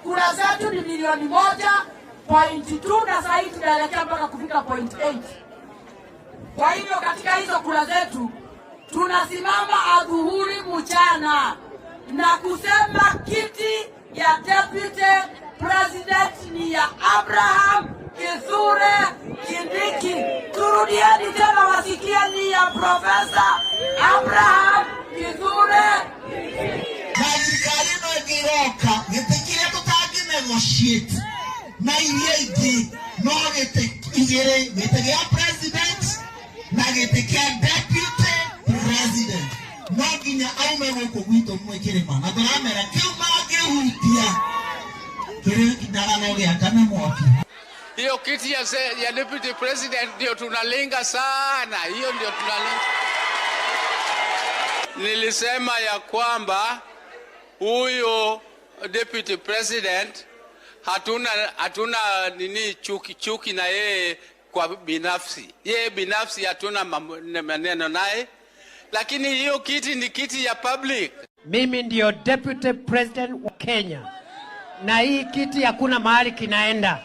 Kura zetu ni milioni 1.2 na sasa hivi tunaelekea mpaka kufika 0.8. Kwa hivyo katika hizo kura zetu tunasimama adhuhuri, mchana na kusema kiti ya deputy president ni ya Abraham Kithure Kindiki. Turudieni tena wasikie, ni ya Profesa Abraham Kithure. Na thirikari ĩno ĩngĩroka, gĩtĩ kĩrĩa tũtangĩ negotiate na iria ingĩ no gĩtĩ igĩrĩ, gĩtĩ gĩa president na gĩtĩ kĩa deputy president. No nginya aume gũkũ gwitũ mwĩ kĩrĩma, na tũramera kĩu mangĩhutia kĩrĩ kinyaga no gĩakane mwaki. Hiyo kiti ya deputy president ndio tunalenga sana, hiyo ndio tunalenga. Nilisema ya kwamba huyo deputy president hatuna nini chuki chuki na yeye kwa binafsi, yeye binafsi hatuna maneno naye, lakini hiyo kiti ni kiti ya public. Mimi ndio deputy president wa Kenya, na hii kiti hakuna mahali kinaenda.